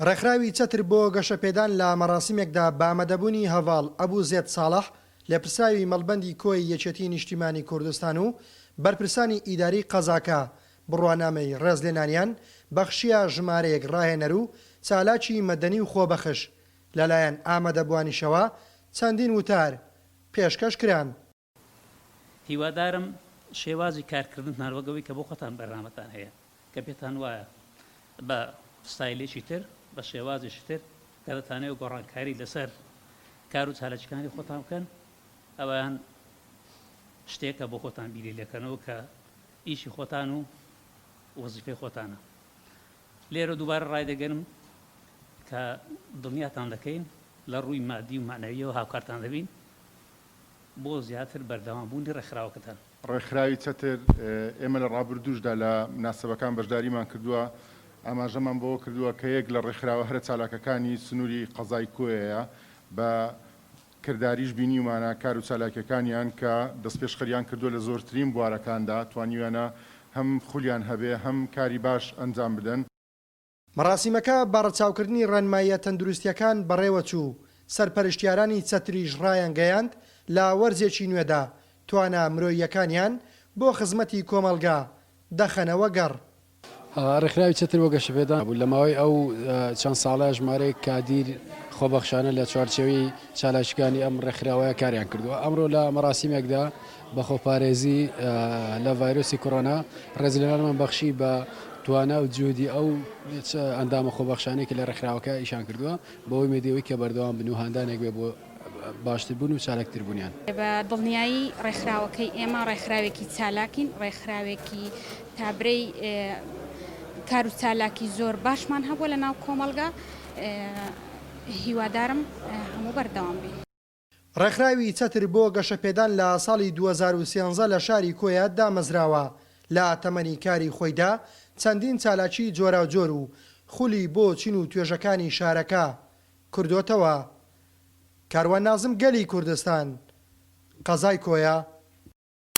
ڕێکخراوی چەتر بۆ گەشەپێدان لە مەراسیمێکدا بە ئامادەبوونی هەڤاڵ ئەبو زێد ساڵح لێپرسراوی مەڵبەندی کۆی یەکێتی نیشتیمانی کوردستان و بەرپرسانی ئیداری قەزاکە بڕوانامەی ڕێزلێنانیان بەخشیە ژمارەیەک ڕاهێنەر و چالاکی مەدەنی و خۆبەخش، لەلایەن ئامادەبووانیشەوە چەندین وتار پێشکەش کران. هیوادارم شێوازی کارکردنتان وەک ئەوەی کە بۆ خۆتان بەرنامەتان هەیە کە پێتان وایە بە ستایلێکی تر بە شێوازێکی تر کە دەتانەوێت گۆڕانکاری لەسەر کار و چالاکیەکانی خۆتان بکەن ئەویان شتێکە بۆ خۆتان بیری لێکەنەوە کە ئیشی خۆتان و وەزیفەی خۆتانە لێرە دووبارە ڕایدەگەنم کە دڵنیاتان دەکەین لە ڕووی مادی و مەعنەویەوە هاوکارتان دەبین بۆ زیاتر بەردەوام بوونی ڕێکخراوەکەتان. ڕێکخراوی چەتر، ئێمە لە ڕابردووشدا لە موناسەبەکان بەشداریمان کردووە، ئاماژەمان بەوە کردووە کە یەک لە ڕێکخراوە هەرە چالاکەکانی سنووری قەزای کۆیەیە، بە کرداریش بینیومانە کار و چالاکیەکانیان کە دەستپێشخەریان کردووە لە زۆرترین بوارەکاندا توانیویانە هەم خولیان هەبێ هەم کاری باش ئەنجام بدەن. مەراسیمەکە بە ڕەچاوکردنی ڕێنماییە تەندروستییەکان بەڕێوەچوو، سەرپەرشتیارانی چەتریش ڕایانگەیاند، لە وەرزێکی نوێدا توانا مرۆییەکانیان بۆ خزمەتی کۆمەڵگا دەخەنەوە گەڕ. ڕێکخراوی چەتر بۆ گەشەپێدان بوو، لە ماوەی ئەو چەند ساڵە ژمارەیەک کادیر خۆبەخشانە لە چوارچێوەی چالاکییەکانی ئەم ڕێکخراوەیە کاریان کردووە. ئەمڕۆ لە مەراسیمێکدا بە خۆپارێزی لە ڤایرۆسی کۆرۆنا ڕێزلێنانمان بەخشی بە توانا و جوهدی ئەو ئەندامە خۆبەخشانەی کە لە ڕێکخراوەکە ئیشان کردووە بە ئومێدی ئەوەی کە بەردەوام بن و هاندانێک بێ بۆ باشتربوون و چالاکتربوونیان. بە دڵنیایی ڕێکخراوەکەی ئێمە ڕێکخراوێکی چالاکین، ڕێکخراوێکی تابرەی کار و چالاکی زۆر باشمان هەبووە لە ناو کۆمەڵگا، هیوادارم هەموو بەردەوام بین. ڕێکخراوی چەتر بۆ گەشەپێدان لە ساڵی 2013 لە شاری کۆیە دامەزراوە، لە تەمەنی کاری خۆیدا چەندین چالاکی جۆراوجۆر و خولی بۆ چین و توێژەکانی شارەکە کردۆتەوە. کاروان نازم گەلی کوردستان، قەزای کۆیە.